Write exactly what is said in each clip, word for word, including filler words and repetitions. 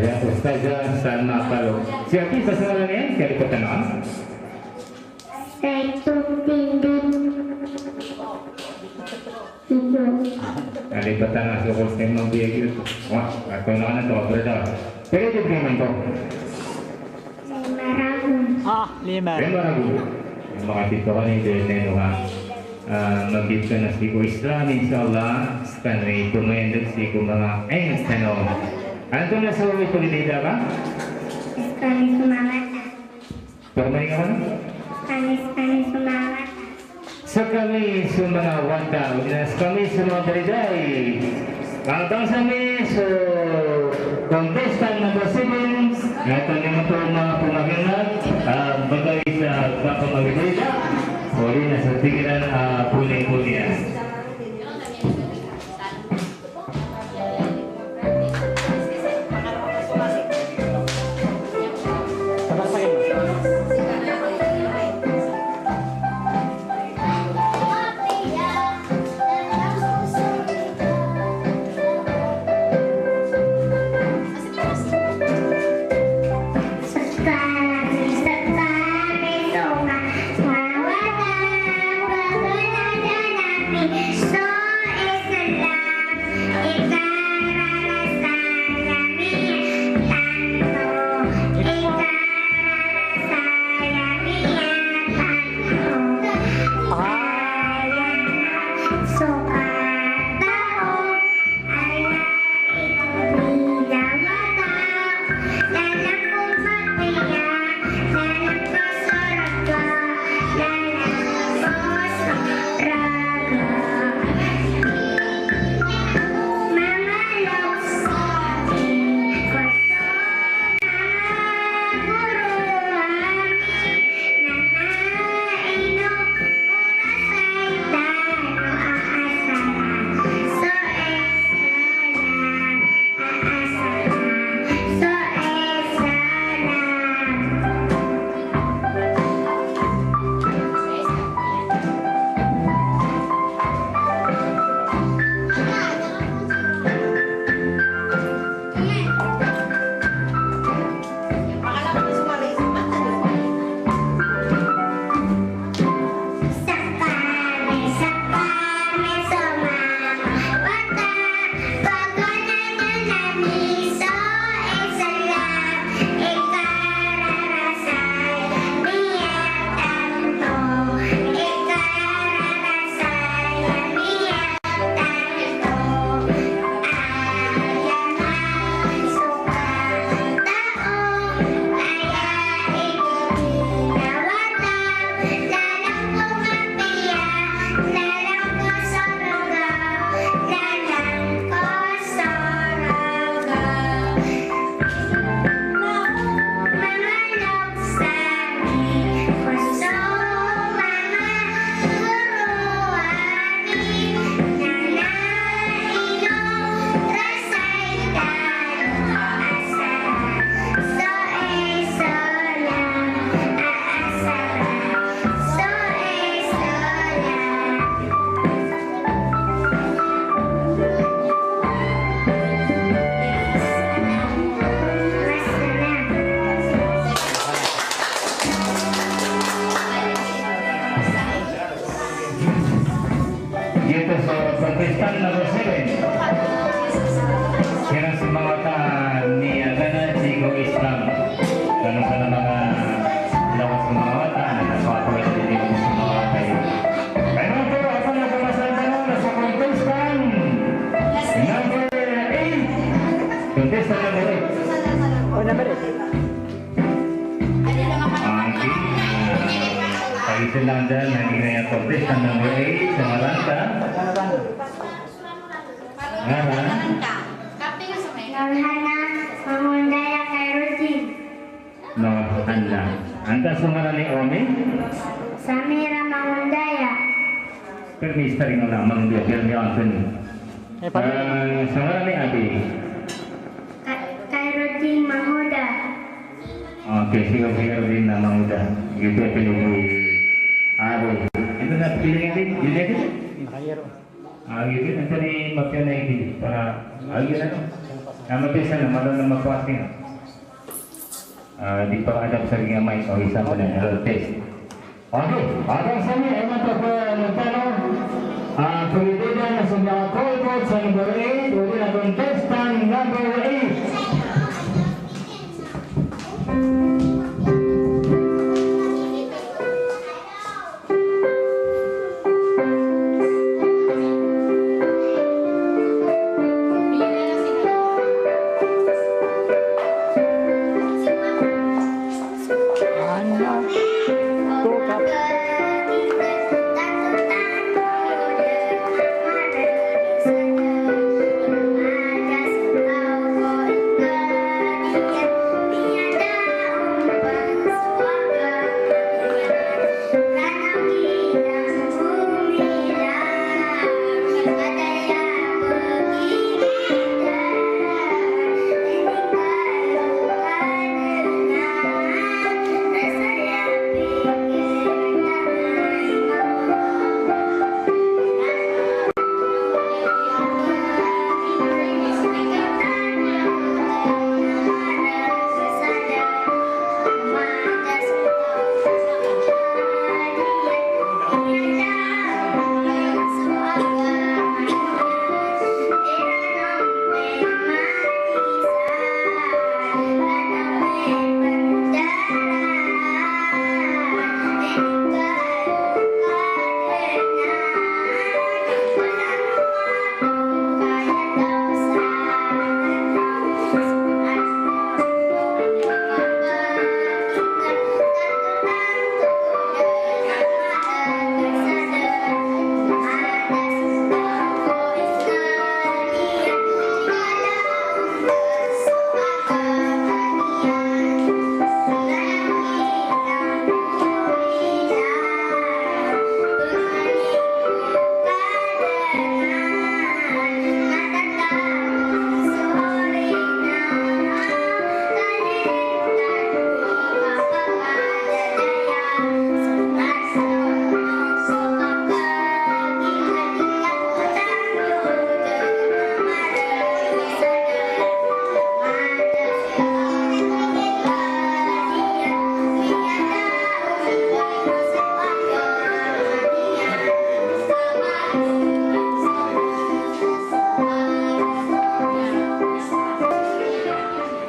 Ustazah Salma Palo. Siyaki sa ngaran iyan, siyaki sa ngaran. Saito Tindit. Ito. Alipatan na so course na mambiya giyoto. Wa, ato na ka na to, brother. Pwede di ba man to? Lima ragon. Ah, lima. Lima ragon. Makatito ka ni Dene no ha. Ah, magit ka na sii ko Islam, inshallah. Skan na ito mo yan doon sii ko mga, eh, ano. Ano to na sa uwi ko ni Dida ka? Skan na sumangat. Pwede ka ba? Skan na, skan na sumangat. Skami so manga wata, odi na skami so manga bariday. Pangtang skami so contestant number seven, na ito naman po mga pumagana, ah, bagay sa kapamagdalita, odi na sa pikiran, ah, puling-pulingan. Giyoto so contestant number seven. Kena so manga wata miyagana sii ko Islam. Kano sa manga lawas so manga wata, na sa manga wata iyo. Kaya naman po, ako na pamasahan tano na so contestant number eight. Contestant number eight. Oh, number eight. Okay. Pagisilan dn, na giya contestant number eight, so ngaran ka? Ngaran? Ngaran a Mangundaya Khairuddin. Mangundaya. Antaa so ngaran i Omi? Samira Mangundaya. Pirmi sa taring a Mangundaya, pirmi a Anthony. Eh, so ngaran i Abi? Ka-, Khairuddin Manguda. Okay, sige, Khairuddin na Manguda. Giyoto i pili ni Abi. Ito na pili ni Abi, giyoto i Abi? Ah, giyoto, antaa i mapiya na Abi? Para, ah, giyoto na. Ano, test na, malo na mapawasing. Ah, di pa adap sa giyangkai a mic, o isa man, hello, test. Okay, adap sa mic, ay matapo, ano, tano? Ah, pwede na sa mga call vote sa number eight, pwede na contestant number eight.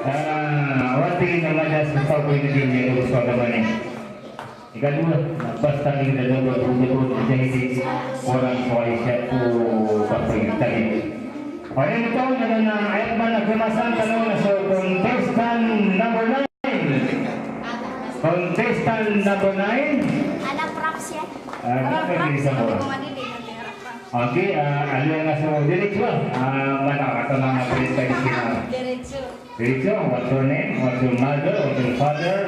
Ah, wati na madas sa tao ko ini diri niyan ko sa agama ni. Ikadowa, na basta ini na daw ba buto ko sa jahili, orang ko ay siya ko kapag tali. Aya ito, na, na, ayat man na kemasan, tano na so contestant number nine. Contestant number nine. Anak props yan. Ah, ano ba yung isa mo? Okay, ah, ano yung nasa diretso? Ah, mana ka ito na nga pwede tayo sila? Diretso. Diretso, what's your name? What's your mother? What's your father?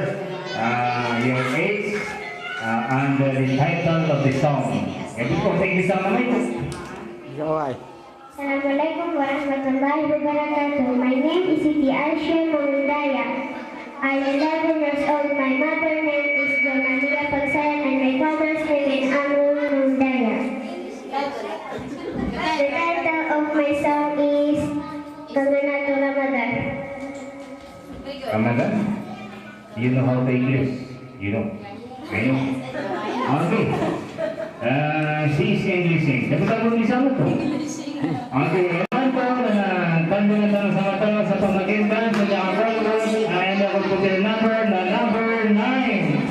Ah, your age? Ah, and the title of the song. Sabi ko, thank you so much. Assalamualaikum warahmatullahi wabarakatuh. My name is Siti Aisha Mumundaya. I am eleven years old. My mother name is Jamalia Pagsayan and my father's name is Amrul Mumundaya. The title of my song is Gaganato Ramadan. Ramadan? You know how to English? You know? I know. Okay. Ah, si, si English, eh. Dapat ako di sa ano to? Okay. Ano to? Ah, tanda na tayo sa mata, sa pamakintan, sa Japan, ay na ko po number na number nine.